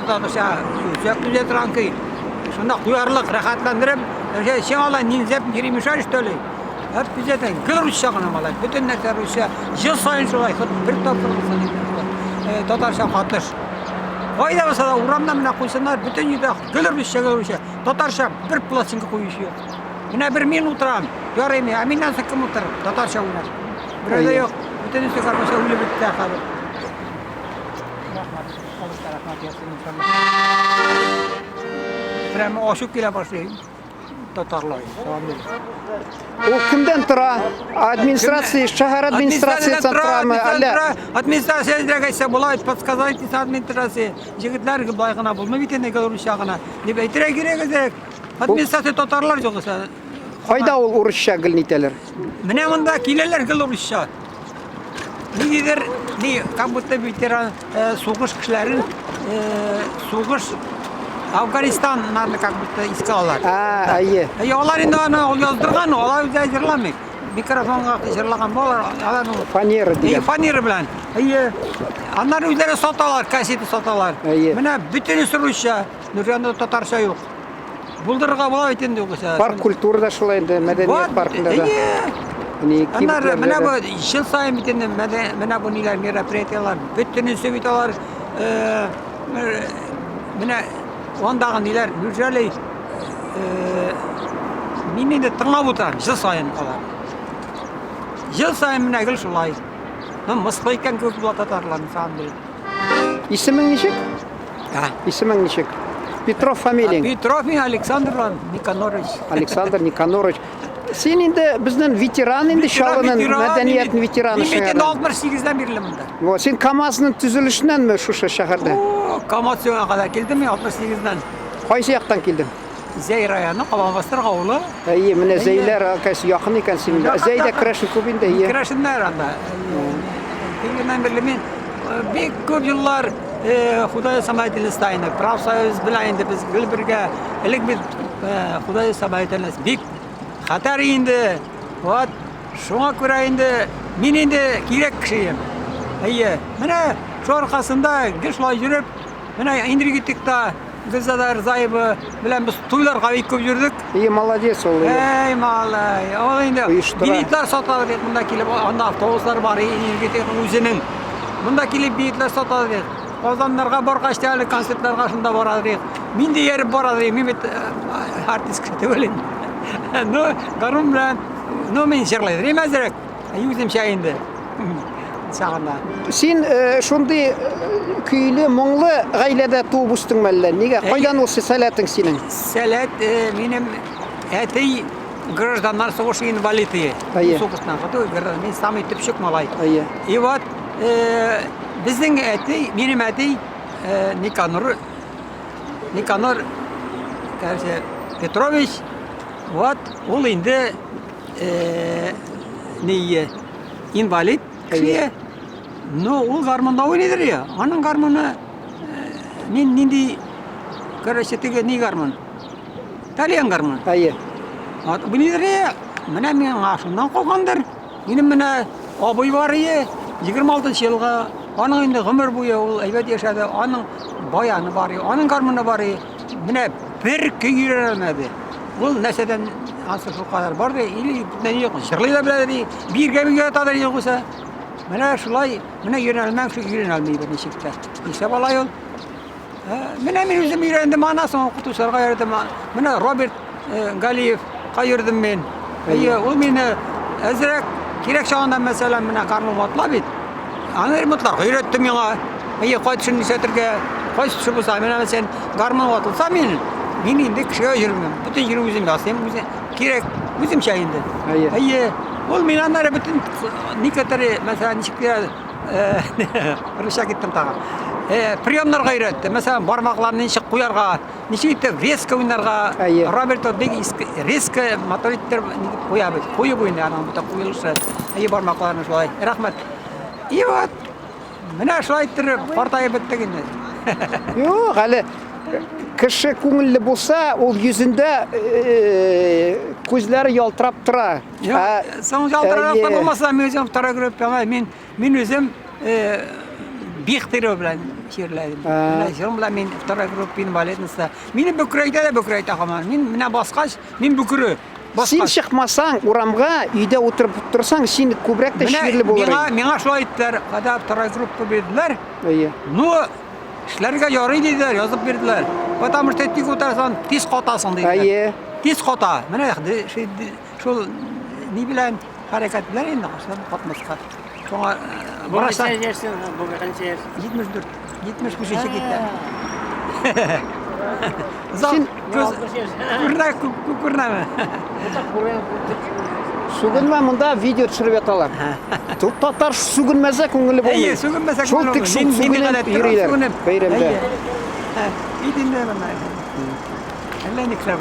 Татарча үзәк күзә торган көй. Шунда куярлык, рәхәтләндереп, син алай нельзя перемешать, что ли? Һәр күзәтән гел русча гына малай. Бөтен нәрсә русча. Ел саен шулай, хоть бер тапкыр булса да, татарча катыш. Кайда булса да урамда менә куйсыннар, бөтен җирдә гел русча, гел русча. Татарча бер пластинка куючы юк. Менә бер мин утырам, ярый мин, ә миннән соң кем утырыр? Татарча уйнар. Берәү дә юк. Бөтенесе гармунча үлеп бетте хәзер. Рәхмәт. Аллаһ рәхмәт язсын иншалла. Прямо ачу килә башлый. Татарлар. Ул кемдән тора? Администрация, шәһәр администрациясеннән торамы? Әллә? Администрация әзрәк әйтсә була, подсказать итсә администрация. Егетләр болай гына булмый бит инде, русча гына. Дип әйтергә кирәк әзрәк. Администрация татарлар югыйсә. Кайда ул урысча гел нитәләр? Менә монда киләләр гел урысча. Ниндидер, ни, как будто ветеран э, сугыш кешеләрен, э, сугыш Афганистаннарны как будто искә алалар. А, әйе. Әйе, алар инде аны ул яздырган, алар үзе җырламый. Микрофонга җырлаган балалар, алар фанера дигән. Әйе, фанера белән. Әйе. Аннары үзләре саталар, кассета саталар. Әйе. Менә бөтенесе русча, Нурҗанда татарча юк. Булдырырга була бит инде югыйсә. Парк культура да шулай инде, мәдәният паркында да. Әйе. Аннары менә бу ел саен бит инде менә бу ниләр мероприятиеләр, бөтенесе бит алар э, менә андагы ниләр, неужели э, мин инде тыңлап утырам ел саен алар. Ел саен менә гел шулай. Ну, мыскыл иткән кебек була татарлар, на самом деле. Исемең ничек? А? Исемең ничек? Петров фамилияң? Петров мин Александр Никонорович. Александр Никонорович. Син инде безнең ветеран инде Чаллының мәдәният ветераны Мин бит инде 68-дән бирле монда. Вот, син КАМАЗның төзелешеннәнме шушы шәһәрдә? О, КАМАЗ төзегән кадәр килдем мин 68-дән. Кайсы яктан килдең? Зәй районы, Кабанбастыр авылы. Әйе, менә Зәйләр кайсы якын икән синең. Зәйдә керәшен күп инде, әйе. Керәшеннәр анда. Килгәннән бирле мин бик күп еллар Худай самостоятельность тайны, профсоюз белән инде без гел бергә. Элек без Худай самостоятельность бик хәтәр инде. Вот шуңа күрә инде мин инде кирәк кешеем. Әйе, менә шул аркасында гел шулай йөреп, менә энергетикта Гөлзада Рзаева белән без туйларга бик күп йөрдек. И, молодец ул. Эй, малай. Ул инде билетлар сата бит монда килеп, анда автобуслар бар, энергетикның үзенең. Монда килеп билетлар сата бит. Казаннарга баргач та әле концертларга шунда бара идек. Мин дә ияреп бара идем. Мин бит э, артист кеше түгел инде. Ну, гармун белән, ну, мин җырлый идем әзрәк. Үземчә инде. Чагында. Син э, шундый э, көйле, моңлы гаиләдә туып үстеңме әллә? Нигә? Кайдан ул сәләтең синең? Сәләт э, минем әти гражданнар сугышы инвалиды. Әйе. Сугыштан кайту, мин самый төпчек малай. Әйе. И вот безнең әти, минем әти Никанор Никанор короче, Петрович, вот ул инде ни инвалид кеше. Ну, ул гармунда уйныйдыр я. Аның гармуны мин нинди, короче, теге ни гармун? Тальян гармун. Әйе. Вот уйныйдыр я. Менә миңа шуннан калгандыр. Минем менә абый бар ие, 26 елга. Аның инде гомер буе ул әйбәт яшәде. Аның баяны бар, аның гармуны бар. Менә бер көй өйрәнмәде. Ул нәрсәдән ансы шул кадәр бар ди, или бүтән юк, җырлый да белә ди, биергә бик яратадыр югыйсә. Менә шулай, менә өйрәнелмәң, шул өйрәнә алмый берничек тә. Нишләп алай ул? Э, менә мин үзем өйрәндем, аннан соң укытучыларга йөрдем. Менә Роберт э, Галиевка йөрдем мин. Әйе, ул мине әзрәк кирәк чагында, мәсәлән, менә гармун ватыла бит. Аны ремонтларга өйрәтте миңа. Әйе, кайсы нишләтергә, кайсы төше булса, менә мәсәлән, гармун ватылса мин, мин инде кешегә йөрмим. Бөтен җирен үзем ясыйм, үзем кирәк, үземчә инде. Әйе. Әйе. Ул мин аннары бөтен некоторые, мәсәлән, ничек русча киттем тагын. Приемнарга өйрәтте. Мәсәлән, бармакларны ничек куярга, ничек итеп резко уйнарга. Роберто бик резко матур иттереп куя бит. Куеп уйный аның бөтен куелышы. Әйе, бармакларны шулай. Рәхмәт. И вот менә шулай иттереп картаеп беттек инде. Юк, әле кеше күңелле булса, ул йөзендә күзләре ялтырап тора. Соң ялтырап та булмаса, мин үзем второй группа, мин мин үзем Бихтерева белән чирләдем. Менә җырым белән мин вторая группа инвалидностьта. Мине бөкрәйтә дә бөкрәйтә һаман. Мин менә баскач, мин бөкре. Син чыкмасаң урамга, өйдә утырып торсаң, син күбрәк тә чирле булыр. Миңа, миңа шулай әйттеләр, когда вторая группа бирделәр. Әйе. Ну, эшләргә ярый диделәр, язып бирделәр. Потому что тик утырсаң, тиз катасың диделәр. Әйе. Тиз ката. Менә шул ни белән хәрәкәт белән инде кашан катмаска. Шуңа Бу ничә яшьсең? Бу ничә яшь? 74. 75 китә. Син күз күренә күренәме? Сүгенмә монда видео төшереп яталар. Тут татар сүгенмәсә күңеле булмый. Әйе, сүгенмәсә күңеле булмый. Шул тик сүгенеп йөриләр бәйрәмдә. Ит инде менә. Әллә никләр.